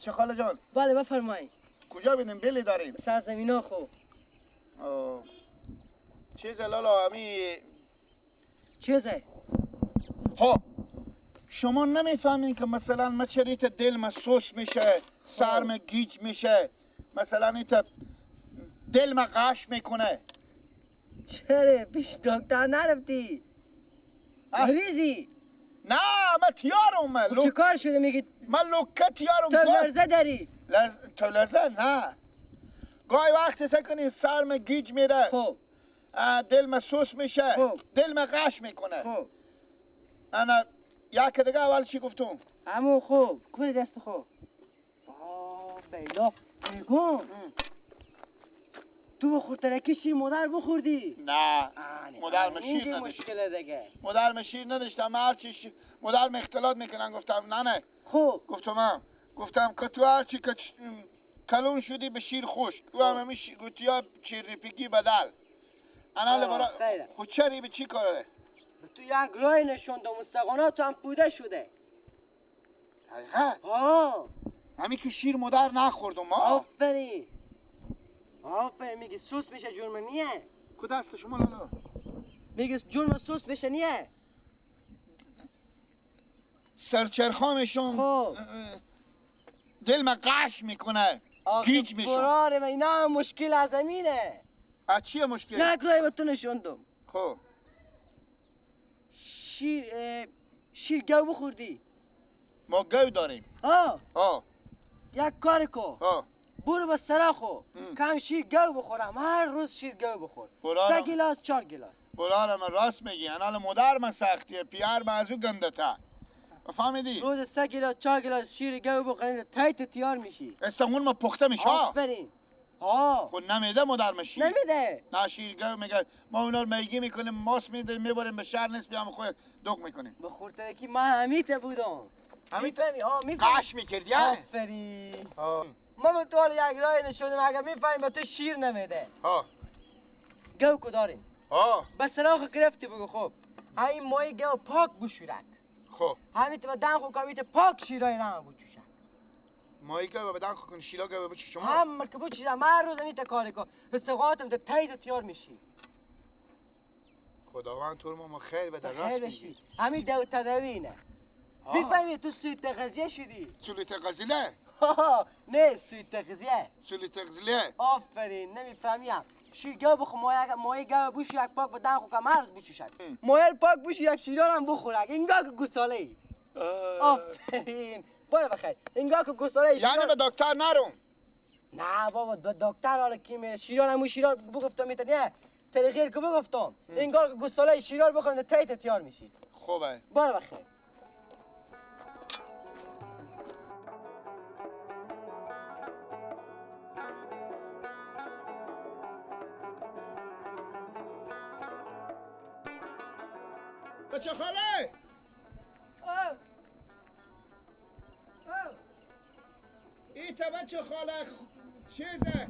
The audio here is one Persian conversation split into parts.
بچه خاله جان. بله بفرمایید. کجا بیدیم بلی داریم؟ سرزمینا خو. چیز لالا همی چیزه؟ ها شما نمیفهمین که مثلا ما چریت دل ما سوس میشه، سرم گیج میشه، مثلا ایت دل ما قش میکنه. چرا پیش دکتر نرفتی؟ مریضی؟ نه من تیارم. من چه کار شده میگی؟ من لکه تیارم. تو لرزه داری؟ تو لرزه نه. گاهی وقت سکنی سرم گیج میره. خب دل ما سوس میشه. خب دل ما قش میکنه. خب انا یک دیگه اول چی گفتم؟ همون خوب کد دست خوب. بیلا بگم تو بخورترکی شیر مادر بخوردی؟ نه مادر ما شیر نداشت. مشکل دیگه مادر ما شیر نداشتم. من هرچی مادر ما اختلاط میکنن گفتم نه نه. خب گفتم گفتم که تو هرچی که کلون شدی به شیر خشک او هم همی گوتیا چیرپیگی بدل انا برا خود چری به چی کاره؟ تو یک رای نشوندم مستقانا تو هم پوده شده. حقیقت؟ آه همین که شیر مادر نخوردم. آفرین آفرین. میگه سوس میشه جرم نیه. کو دست شما لالا؟ میگه جرم سوس میشه نیه. سرچرخامشون دل ما قش میکنه، گیج میشم. براره و اینا هم مشکل از زمینه. از چیه مشکل؟ یک رای به تو نشوندم. خب شیر گو بخوردی؟ ما گو داریم. آه یک کار کو. برو به سراخو کم شیر گو بخورم. هر روز شیر گو بخور. 3 گیلاس 4 گیلاس. براره من راست میگی. انال مادر من سختیه پیار من از او گنده تا. فهمیدی؟ روز 3 گیلاس 4 گیلاس شیر گو بخوریم تایت تیار میشی. استمون ما پخته میشه. آفرین. آه خب نمیده مادر ما شیر. نمیده. نه شیر گو میگه ما اونا رو میگی میکنیم ماس میده میبریم به شهر نصف هم خود دوغ میکنیم. به خورترکی من همیته بودم. میفهمی؟ ها میفهمی. قش میکردی؟ آفرین. ما به تو حال یک رای نشوندم اگر میفهمی به تو شیر نمیده. ها گو کو داریم. ها به سراخ گرفتی بگو. خب همین مای گو پاک بشورک. خب همین تو بدن خو کامیت پاک شیرای رام بچوشک. مای گو بدن خو کن شیرا گو بچوش شما. هم که بچوشم هر روز همیت کار کن. استقامتم تو تایید تیار میشی. خداوند تو ما خیر بده. راست میگی. همین دو تداوینه. میفهمی تو سوء تغذیه شدی. سوء تغذیه؟ نه سوء تغذیه. سوء تغذیه. آفرین نمیفهمیم. شیر گو بخور مایه گو بوش یک پاک بدن خو کمرز بوشک. مایه پاک بوش یک شیران هم بخورک. اینگاه که گوساله ای. آفرین. برو بخیر. اینگاه که گوساله ای. یعنی به دکتر نروم. نه بابا به دکتر حالا کی میره؟ شیران همون شیران بگفتم میتونی تلغیر که بگفتم. اینگاه که گوساله شیران بخورم تایت تیار میشی. خوبه. برو بخیر. بچه خاله ایتا بچه خاله چیزه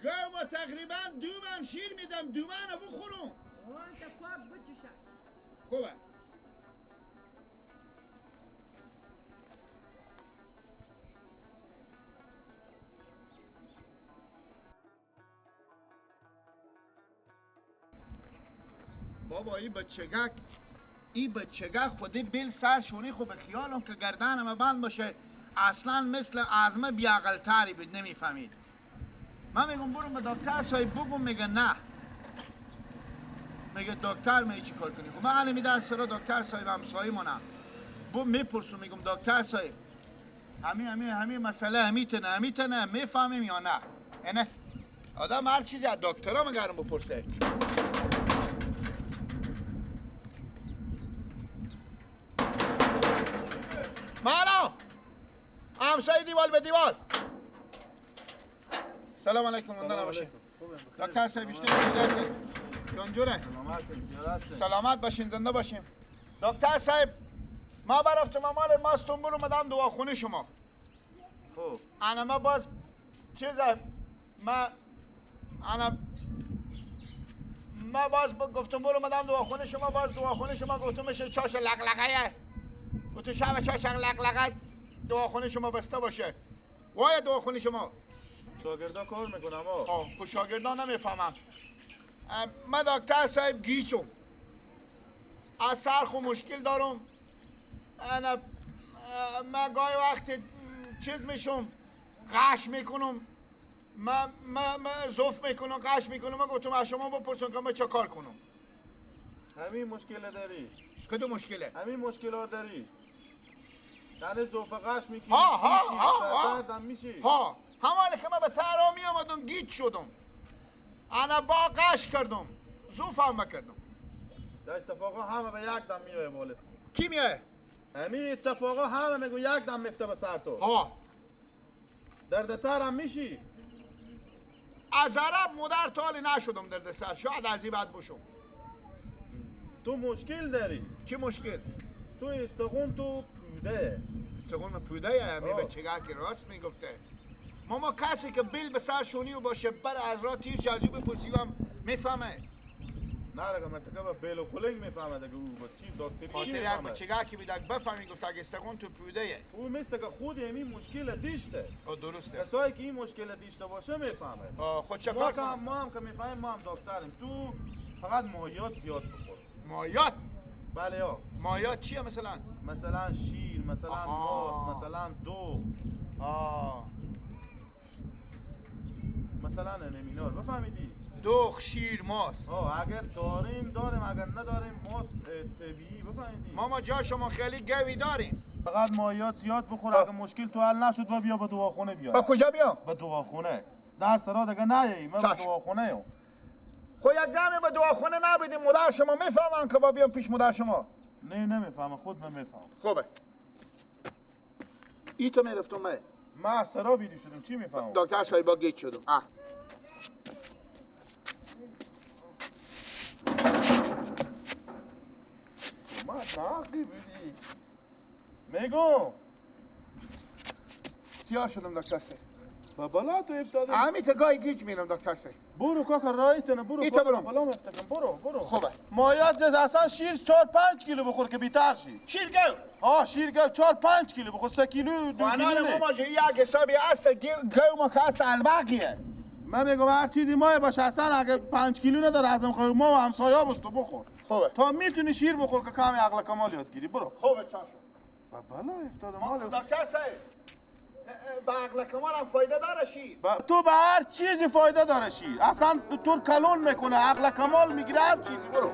گو ما تقریبا 2 من شیر میدم 2 من بخورم. خوبه. بابا این بچگک این بچگک خودی بیل سر شونی خو به خیالم که گردنم بند باشه اصلا مثل ازمه بیعقل‌تری بود نمیفهمید. من میگم برو به دکتر صاحب بگم میگه نه. میگه دکتر می چی کار کنی؟ خب من الان در سرا دکتر صاحب همسایه مونم. بو میپرسم میگم دکتر صاحب همین همین همین مسئله همیتنه همیتنه میفهمیم یا نه؟ نه آدم هر چیزی از دکترا مگرم بپرسه. مالا همسایه دیوال به دیوال. سلام علیکم. مندن باشین دکتر صاحب بیشتر جانجوره. سلامت باشین زنده باشین. دکتر صاحب ما برفتم مال ماستون برو مدام دواخونه شما. خب انا ما باز چیزه ما انا ما باز گفتم برو مدام دواخونه شما باز دواخونه شما گفتم میشه چاش لقلقه. و تو شب چاشن لق لقت دواخونه شما بسته باشه. وای دواخونه شما. شاگردا کار میکنم آ. خب شاگردا نمیفهمم. من دکتر صاحب گیچم. از سر خو مشکل دارم. انا من گاهی وقت چیز میشم، غش میکنم، من ضعف میکنم، غش میکنم. من گفتم از شما بپرسم که من چه کار کنم. همین مشکل داری؟ کدوم مشکله؟ همین مشکل ها داری. یعنی ضعف غش میکنی. ها ها ها ها میشی. ها همالی که من به تهران می آمدم گیج شدم. انا با غش کردم، ضعف هم کردم. در اتفاقا همه به یک دم میای مالت. کی میای؟ همین اتفاقا همه میگو یک دم میفته به سر تو. ها درد سر هم میشی. از عرب مادر تالی نشدم درد سر، شاید از این بعد باشم. تو مشکل داری. چی مشکل؟ تو استخون تو پوده. استخون پوده همی بچگاه که راست میگفته. ماما کسی که بیل به سر شونی و باشه بر از را تیر از او بپرسی هم میفهمه. نه دیگه مرتکب بیل و کلنگ میفهمه دیگه. او با چی دکتری چی خاطر یک میفهمه؟ بچگاه که بیدک بفهمی گفت اگه استخون تو پوده. او مثل که خود همین مشکل دیشته. درسته. کسایی که این مشکل دیشته باشه میفهمه. خود چه کار کنم؟ ما هم که میفهمیم، ما هم دکتریم. تو فقط ماهیات زیاد بخور. ماهیات؟ بله ها. ماهیات چیه مثلا؟ مثلا شیر، مثلا ماست، مثلا دو. مثلا نمینار، بفهمیدی؟ دوغ، شیر، ماست. اگر داریم داریم، اگر نداریم ماست طبیعی، بفهمیدی؟ ماما جا شما خیلی گوی داریم. فقط ماهیات زیاد بخور. اگر مشکل تو حل نشد با بیا به دواخونه بیا. با کجا بیام؟ به دواخونه. در سرا دیگه نیایی، من به دواخونه ام. خب یک دمی به دواخونه نبودیم، مادر شما میفهمن که با بیام پیش مادر شما. نه نمیفهمم، خود من میفهمم. خوبه. ای تو میرفتم من سرا بیدی شدم، چی میفهمم؟ دکتر صاحب با گیج شدم. ما ناقی بودی. میگم تیار شدم دکتر صاحب. با بالا تو افتادم. همین تا گاهی گیج میرم دکتر صاحب. برو کاکا رایتنه، برو. ایتا برم. بالا افتادم. برو برو. خوبه. مایات زد اصلا شیر 4-5 کیلو بخور که بیتر شی. شیر گو. ها شیر گو 4-5 کیلو بخور، 3 کیلو 2 کیلو نه. ماما یک حسابی هست گو ما که هست الباقیه. من میگم هر چیزی مایه باشه، اصلا اگه 5 کیلو نداره ازم خواهی ما و همسایه‌ها بس تو بخور. خوبه. تا میتونی شیر بخور که کمی عقل کمال یاد گیری. برو. خوبه چاشو. با بالا افتادم مال. دکتر صاحب با عقل کمال هم فایده داره شیر. تو به هر چیزی فایده داره شیر. اصلا تو کلون میکنه، عقل کمال میگیره، هر چیزی. برو.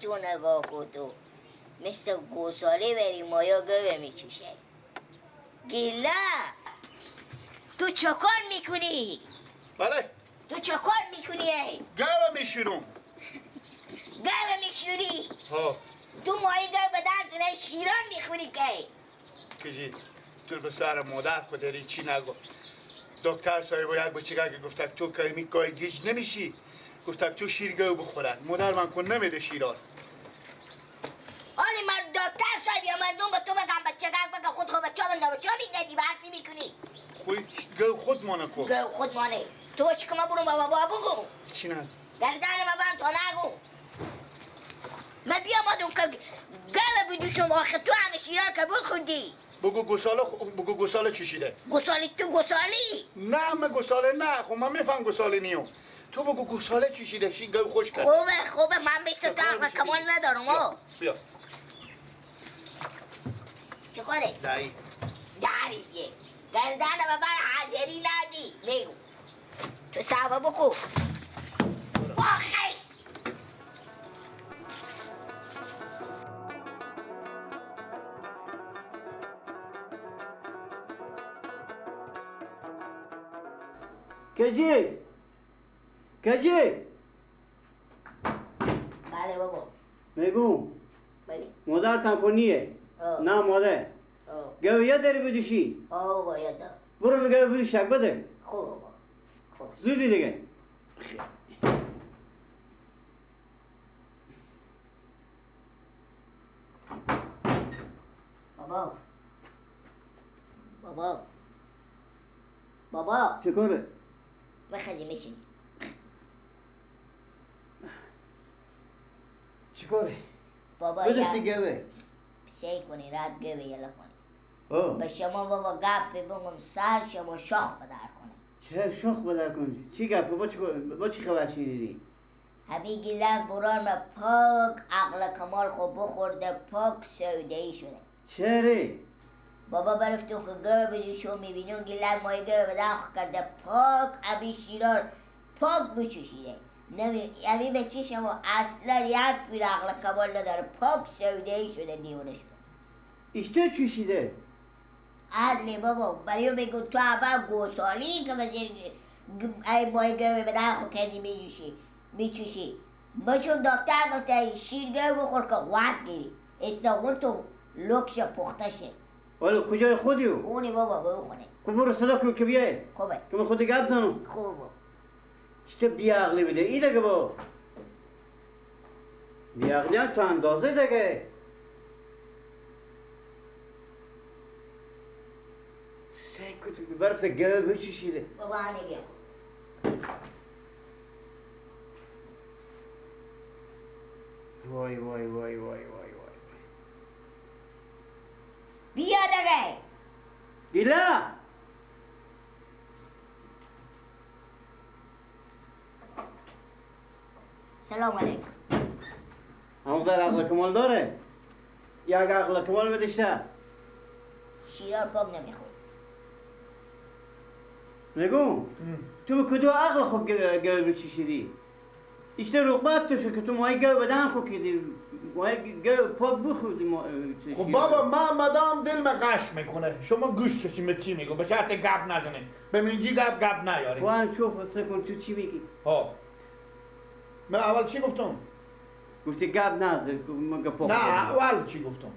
تو نگاه کن، تو مثل گوساله بری مایا گوه میچوشه. گیلا تو چکار میکنی؟ بله تو چکار میکنی؟ ای گوه میشورم. گوه میشوری؟ ها. تو مایی گوه به درد شیران میخوری که؟ کجی تو به سر مادر خود داری چی نگو. دکتر صاحب یک بچگه که گفت تو که می گای گیج نمیشی، گفت تو شیر گوه بخورن. مادر من کن نمیده شیران. آنی من دکتر صاحب یا مردم به تو بگم بچه گه بگم خود خود بچه بنده بچه میندی بحثی میکنی. خوی گوه خود مانه کن. گوه خود مانه. تو چی که من برو بابا بابا بگو. چی نه؟ گردن من بند تا نگو. من بیامدم که گوه بدوشم آخه تو همه شیران که بخوردی. بگو گوساله، بگو گوساله چشیده. گوساله تو گوسالی؟ نه من گوساله نه، خب من میفهم گوساله نیو. تو بگو گوساله چشیده، شی گو خوش کرد. خوبه خوبه من بیست تا عقل کمال ندارم. ها بیا. چه کاره؟ دایی. داریه. گردن به من حاضری ندی. میگو. تو صحبه بکو. واخش. کجی؟ کجی؟ بله بابا. میگم. بله. مادر تنپونیه. نه مادر. گویا داری بدوشی؟ آه بابا یاد دارم. برو به گویا بدوشک بده. خوب بابا. خوب. زودی دیگه. بابا. بابا. بابا. چه کاره؟ بخدی میشینی. چیکاره؟ بابا بدش دیگه سی کنی رد گوه یلا کنی. به شما بابا گپ بگم سر شما شاخ بدر کنه. چه شاخ بدر کنه؟ چی گپ؟ با چی خبر شنیدی؟ همین گیلک بران ما پاک عقل کمال خود بخورده پاک سودایی شده. چره؟ بابا برفتون که گوه بدوشو میبینون گیلک مای گوه بدن کرده پاک ابی شیرار پاک بچوشیده. نمی ابی بچه شما اصلا یک پیر عقل کمال نداره، پاک سودایی شده دیونه شده. اشته چوشیده؟ عدلی بابا برای بگو تو اول گوسالی که وزیر ای مای گوه بدن خود کردی میجوشی میچوشی. بچون دکتر گفته شیر گوه بخور که قوت گیری استاغون تو لکش پخته شه. حالا کجای خودی او؟ اونی بابا به او خونه. خب برو صدا کن که بیای. خوبه. که من خود گپ زنم. خوبه بابا. چه بیعقلی بده ای دیگه با. بیعقلی هم تا اندازه دیگه. سعی کن تو برفت گوه بچشیده. بابا هنی بیا. وای وای وای وای وای وای. بیا دیگه. گیلا. سلام علیکم. همون در عقل کمال داره؟ یک عقل کمال میدشته؟ شیرار پاک نمیخورد. میگم تو به کدو عقل خود گوه بچشیدی؟ ایشته رقبت تو شد که تو ماهی گوه بدن خود کردی، ماهی گوه پاک بخوردی. خب بابا من مدام دل من غش میکنه. شما گوش کشیم به چی میگم؟ به شرط گپ نزنه. به منجی گپ گپ نیاری. خب هم چوب کن تو چی میگی؟ ها من اول چی گفتم؟ گفتی گپ نزن من گپ. نه اول چی گفتم؟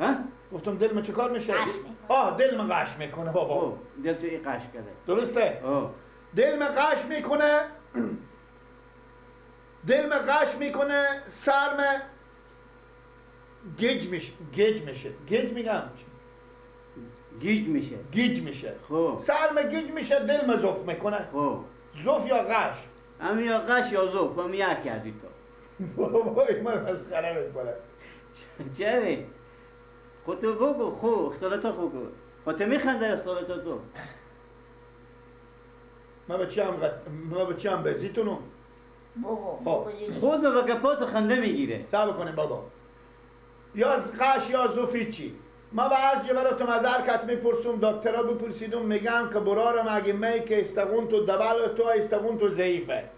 ها؟ گفتم دل من چه کار میشه؟ آه دل من غش میکنه بابا. دل تو این غش کرده. درسته؟ دل من غش میکنه. دل من غش میکنه، سرم گیج میشه، گیج میشه، گیج میگم گیج میشه، گیج میشه. خب سرم گیج میشه، دل من زوف میکنه. خب زوف یا غش؟ هم یا غش یا زوف، هم یک کردی تو. بابا این من مسخره میکنه. چرا؟ خود تو بگو، خب اختلاطات خود بگو. خود تو میخنده اختلاطات تو. من به چی هم بزیتونم؟ بگو. خود به گپات خنده میگیره. صبر کنیم بابا. یا غش یا زوفی چی؟ ما به هر جی براتون از هر کس میپرسم، دکترها بپرسیدم، میگم که برارم اگه می که استغون تو دبل تو استغون تو ضعیفه.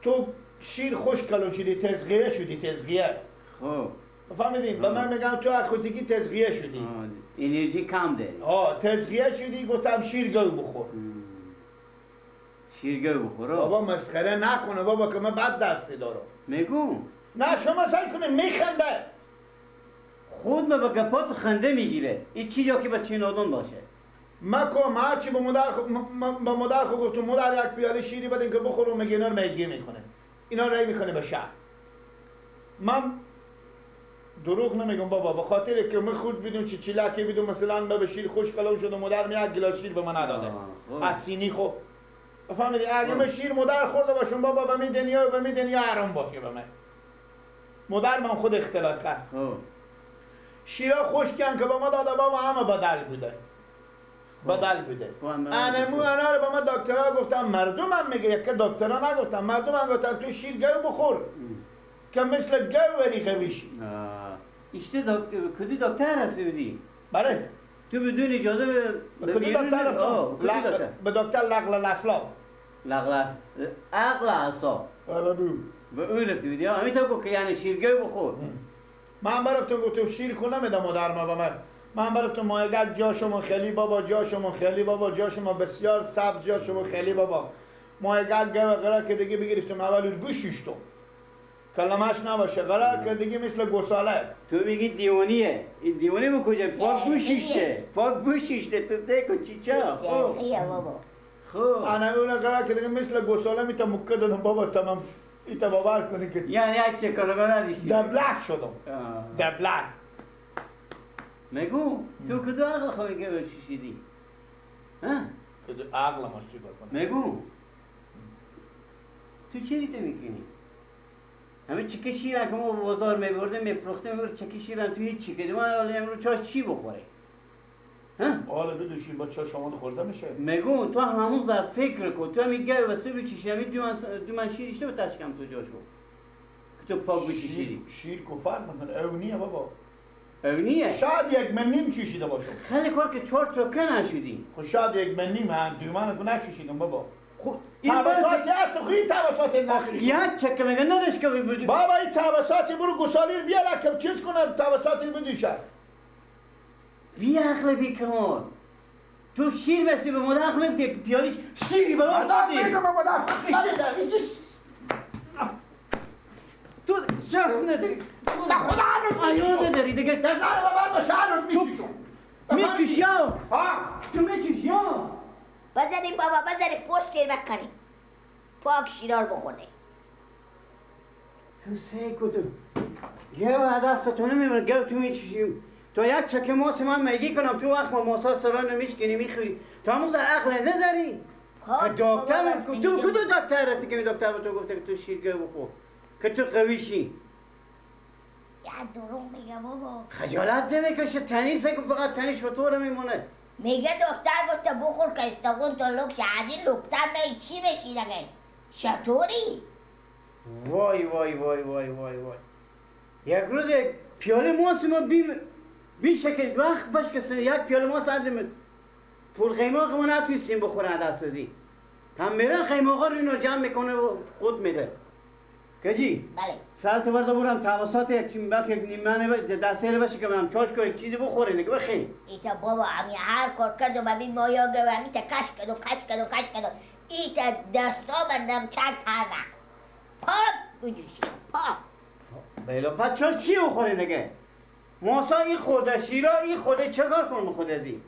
تو شیر خوش کلون شدی، تزغیه شدی، تزغیه. خب فهمیدیم؟ به من میگم تو از خودگی تزغیه شدی. انرژی کم داری. تزغیه شدی، گفتم شیر گو بخور. شیر گو بخور. بابا مسخره نکنه بابا که من بد دستی دارم. میگم نه شما سعی کنه میخنده. خود ما با گپات خنده میگیره. این چیزی که بچه نادون باشه. ما هرچی به مادر خو گفتم مادر یک پیاله شیری بدین که بخورم، میگه اینا رو میگه میکنه. اینا رای میکنه به شهر. من دروغ نمیگم بابا، به خاطر که من خود بدون چی چیلاکی بدون مثلا به شیر خوش کلام شد و مادر می یک گلاس شیر به من نداده. از سینی خو. فهمیدی؟ اگه من شیر مادر خورده باشم بابا به می دنیا به می دنیا حرام باشه به من. مادر من خود اختلاط کرد. شیرا خوش کن که به ما داده بابا همه بدل بوده. بدل بوده. انمو انا رو به ما دکترها گفتم، مردمم میگه یک دکترها نگفتم، مردمم گفتن تو شیر گو بخور که مثل گوری قوی شی. ایشته کدی دکتر رفته بودی؟ بله. تو بدون اجازه به کدی دکتر رفتم؟ به دکتر لغل لفلا. لغل عقل اعصاب. بله بو. به اون رفته بودی؟ همینطور گفت که یعنی شیر گو بخور. من برفتم گفتم شیر خو نمیدم مادر ما به من. من برفتم مایگک جا شما خیلی بابا، جا شما خیلی بابا، جا شما بسیار سبز، جا شما خیلی بابا. مایگک گو قرار که دیگه بگرفتم اول بشیشتم. کلمش نباشه قرار که دیگه مثل گوساله. تو میگی دیوانیه. این دیوانه به کجا؟ پاک بوشیشته. پاک بوشیشته تو دیگه چیچا. سرقیه بابا. خب انا اون قرار که دیگه مثل گوساله میتا مکه دادم بابا تمام. ایتا باور کنی که یعنی یک چه کارگاه نداشتی؟ دبلک شدم. دبلک. میگو تو کدو عقل خواهی که بشیشیدی؟ ها؟ کدو عقل ما چی کار کنم؟ میگو تو چی ریته میکنی؟ همه چکه شیرن که ما بازار میبردیم میفروختیم میبرد چکه شیرن تو هیچ چی که ما حالا امروز چاش چی بخوره؟ ها؟ حالا بدوشی با چا شما خورده میشه؟ میگو تو همون در فکر کن تو میگه واسه بچشی همین دو من شیرش تو تشکم تو جاشو که تو پاک بشی شیری. شیر کو فرق میکنه اونیه بابا. اونیه؟ شاید یک من نیم چشیده باشم. خیلی کار که چهار چوکه نشدی. خب شاید یک من نیم هم دو من کو نچشیدم بابا. خب توساتی هست خو این توساتی نخری. یک چکه میگه نداشت که بودی. بابا این توساتی برو گسالی بیار که چیز کنم توساتی بدوشم. بی عقل بی کمال تو شیر مثل به مادر عقل میفتی پیالیش شیری به من دادی. میگم به مادر تو شرم نداری. نه خدا هر روز آیو نداری دیگه. نه بابا هر روز میچشم. میچشی ها؟ تو میچشی ها؟ بزنیم بابا بزنیم پوست سیر بکنیم پاک شیرار بخونه. تو سیکو تو گرو از دست تو نمیبرد گرو تو میچشیم. تو یک چکه ماس من میگی کنم تو وقت ما ماسا سرا نمیشکنی میخوری تو همون در عقل نداری. دکتر تو کدو دکتر رفتی که دکتر به تو گفته که تو شیر گو بخور که تو قوی شی؟ یا دروغ میگه بابا. خجالت نمیکشه تنیسه که فقط تنیش به تو رو میمونه. میگه دکتر گفته بخور که استخون تو لک شه لکتر می چی بشی دیگه شطوری. وای وای وای وای وای وای یک روز یک پیاله ماس ما بیم بیشه وقت باش که یک پیاله ماست عدم پول قیماق ما نتونستیم بخورن دست ازی هم میرن قیماقا رو اینو جمع میکنه و قد میده کجی؟ بله سالت برده برم توسط یک بک یک نیمه دسته باشه که من چاش کنه یک چیزی بخوره دیگه بخیر. ایتا بابا همی هر کار کرد و ببین مایا گو همی تا کش کد و کش کد و کش کد ایتا دستا من نمچک تنه پاک بجوشی پاک. بله پس چاش چی بخوره دیگه؟ ماسا این خورده شیرا این خورده چه کار کنم خود ازی؟